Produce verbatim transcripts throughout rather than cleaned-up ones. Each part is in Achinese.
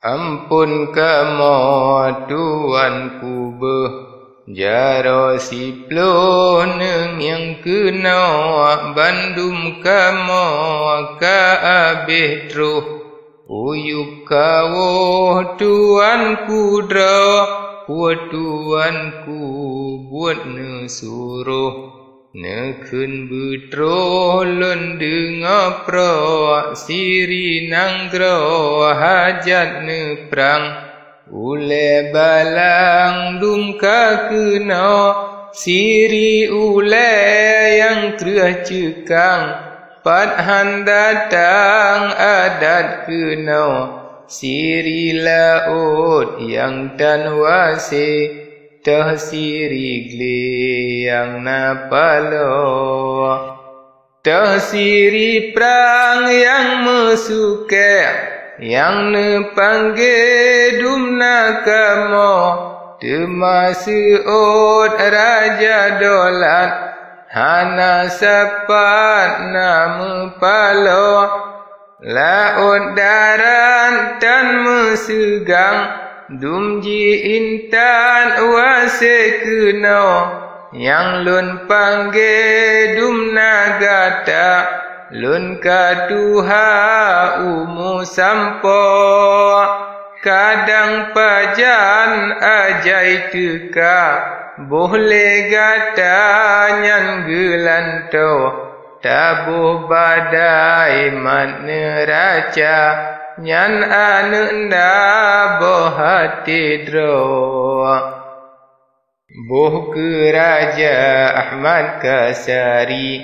Amphon kamoe, Tuanku, beuh jaroe siploh neungieng keunoe, bandum kamoe ka abéh troh. Uyueb kawoe, Tuanku, droe, peue Tuanku buet neusuroh. Neukheun beutroh lôn deungoe prok, siri nanggroe hajat neuprang. Ulée balang dum ka keunoe, siri ulée nyang kreueh ceukang, pat hán datang adat keunoe, siri laôt nyang tan wasée. Toh siri glé nyang na paloe, toh siri prang nyang meusukée, nyang neupanggée dum na kamoe, teuma seuôt raja dolat, hana sapat na meupaloe. Laôt darat tan meuseugang, dum ji intat wasée keunoe. Nyang lôn panggée dum na gata, lôn ka tuha umu sampoe. Kadang pajan ajai teuka, boh lé gata nyan geulantoe. Taboh badai mat neuraca, nyan aneuëk nda boh até droe. Boh keu Raja Ahmad Kasari,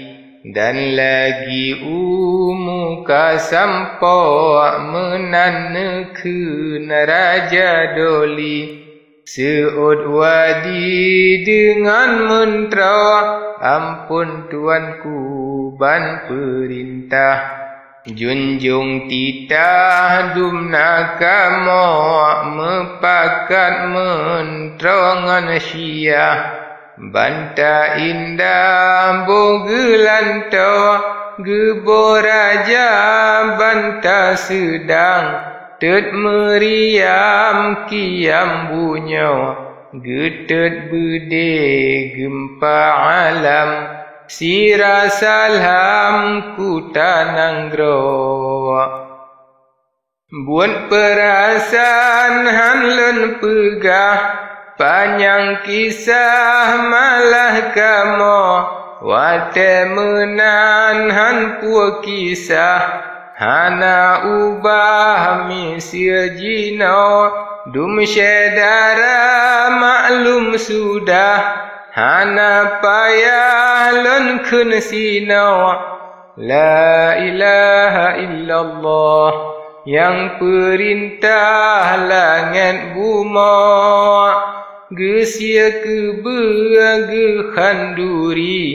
dan lagi umu ka sampoe, meunan neukheun Raja Doli. Seuôt wadi deungon meuntroe, amphon tuanku ban peurintah. Junjung titah dum na kamoe, meupakat meuntroe ngon syiah. Banta indah boh geulantoe, geuboh raja banta seudang. Teut meuriam kiam bunyoe, geuteut beudé geumpa alam, sira salam kuta nanggroe. Buet peurasaan hán lôn peugah, panyang kisah malah kamoe, watée meunan hán peue kisah, hana ubah miseue jinoe, dum syedara maklum sudah, hana payah lôn kheun sinoe. La ilaha illallah, nyang peurintah langét bumoe, geusie keubeue geukhanduri,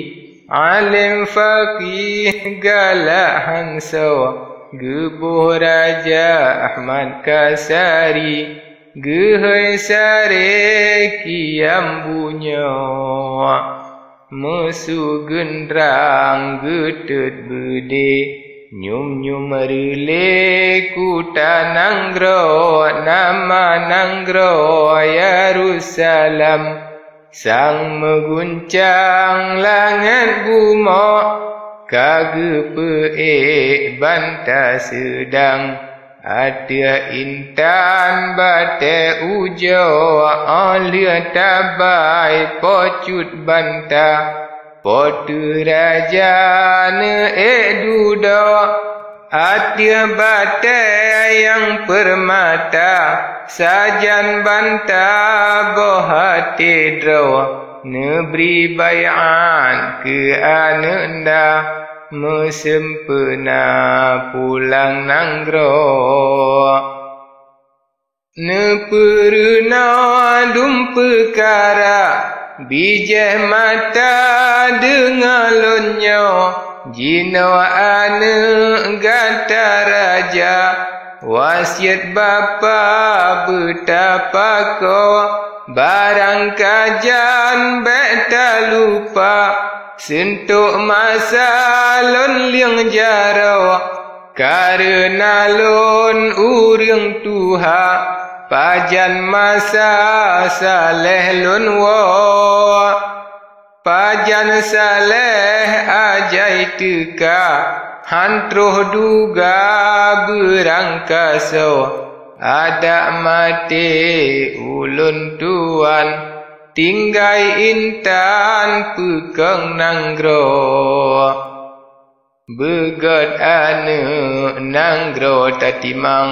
além faqih galak hansoe, geuboh Raja Ahmad Kasari, geuhôi saré kiam bunyoe. Meusu geundrang geuteut beudé, nyum-nyum reulée kuta nanggroe, nama nanggroe Yerusalem. Sang meuguncang langét bumoe, ka geupeuék banta seudang. Ateueh intan batée ujoe, óh lheueh tabai Po Cut Banta, Po teu raja neuék dudoe. Ateueh batée nyang peurmata, sajan banta boh até droe, neubri baiát keu aneuëk nda, meuseumpeuena pulang nanggroe. Neupeureunoe dum peukara, bijéh mata deungoe lôn nyoe, jinoe aneuëk gata raja, wasiet bapak beutapakoe, barang kajan bék talupa, seuntok masa lôn lieng jaroe, Kareuna lôn ureuëng tuha, pajan masa saléh lôn woe. Pajan saléh ajai teuka, han troh duga beurangkasoe. Adak maté ulôn tuan, tinggai intan peukong nanggroe. Beugét aneuëk nanggroe tatimang,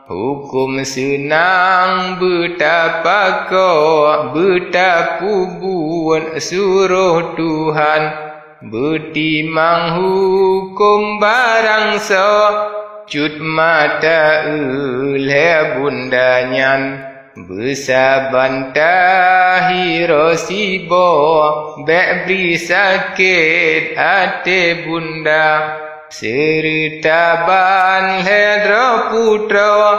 huköm seunang beutapakoe, beutapeubuet suroh Tuhan, beutimang huköm barangsoe. Cut mata lhée bunda nyan, beusaban tahiroe siboh, bék bri sakét até bunda. Seureuta ban lhée droe putroe,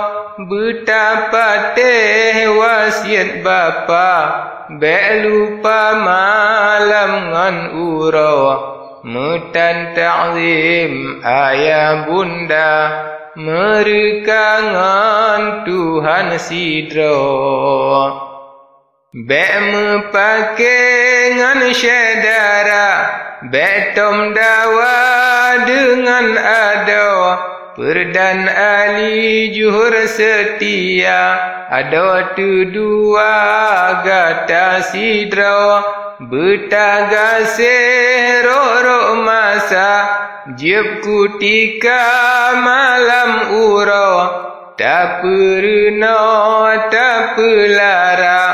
beutapatéh wasiet bapak, bék lupa malam ngon uroe. Meutan takzim ayah bunda, meureuka ngon Tuhan sidroe. Bék meupaké ngon syedara, bék tom dawa deungon adoe. Peureudan Ali Johor Seutia, adoe teudua gata sidroe. Beutagaséh rot-rot masa, jeueb kutika malam uroe. Tapeureunoe, tapeulara,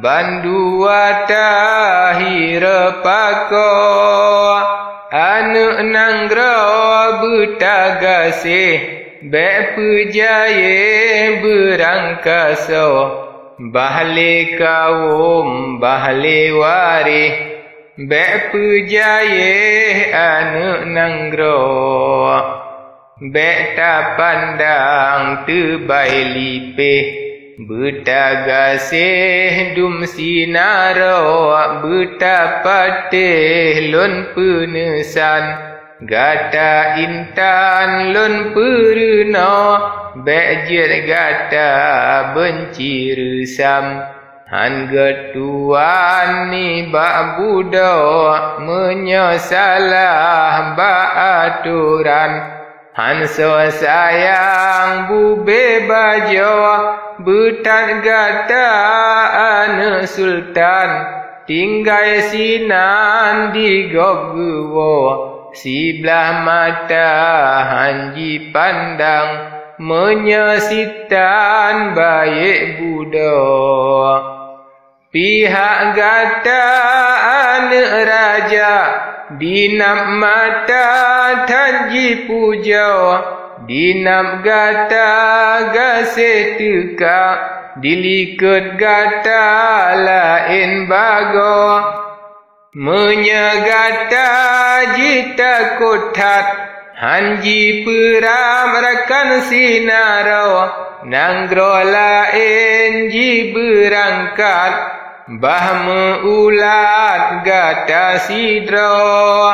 bandua tahireue pakoe. Aneuëk nanggroe beutagaséh, bék peujayéh beurangkasoe. Bah lé kawöm, bah lé waréh, bék peujayéh aneuëk nanggroe. Bék tapandang teubai lipéh, beutagaséh dum sinaroe, beutapatéh lôn peuneusan. Gata intan lôn peureunoe, bék jeuet gata beunci reusam. Han geutuan nibak budoe meunyoe salah bak atoran. Han soe sayang bubé bajoe, beutat gata aneuëk sultan. Tinggai sinan di gob geuwoe, siblaih mata han jipandang, meunyoe sitan bayeuk budoe. Pihak gata aneuëk raja, dinab mata that jipujoe, dinab gata gaséh teuka, dilikot gata laén bagoe. Meunyoe gata jitakot that, han jipeurab rakan sinaroe, nanggroe laén jibeurangkat, bah meu-ulat gata sidroe.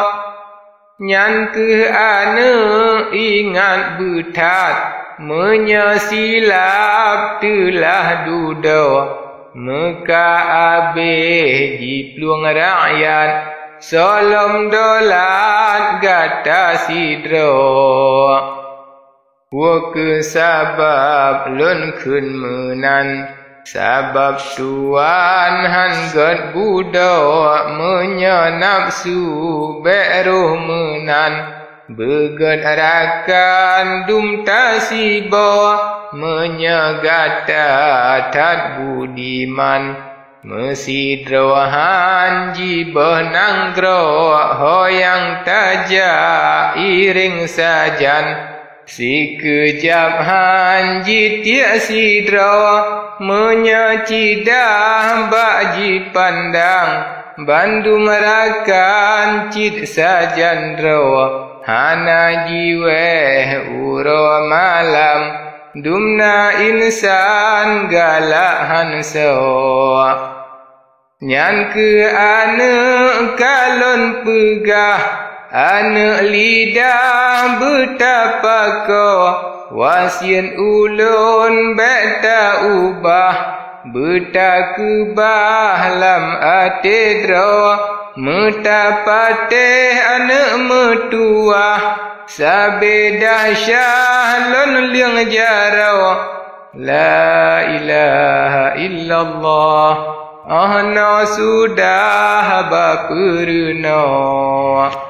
Nyan kheueh aneuëk ingat beuthat, meunyoe silab teulah dudoe, meuka abéh jiplueng rakyat, soe lom dolat gata sidroe. Peu kheueh sabab lôn kheun meunan? Sabab tuan han gét budoe, meunyoe nafeusu bék roh meunan. Beugét rakan dum tasiboh, meunyoe gata that budiman. Meusidroe han jiboh nanggroe, ho nyang tajak iréng sajan. Sikeujab han jitiek sidroe, meunyoe cidah bak jipandang, bandum rakan cit sajan droe, hana jiwéh uroe malam. Dumna insan galak han soe. Nyan kheueh aneuëk ka lôn peugah, Aneuk lidah beutapakoe, wasiet ulôn bék taubah, beutakeubah lam até droe, meutapatéh aneuk meutuwah, sabé dahsyah lôn leueng jaroe. La ilaha illallah, oh noe sudah haba peurunoe.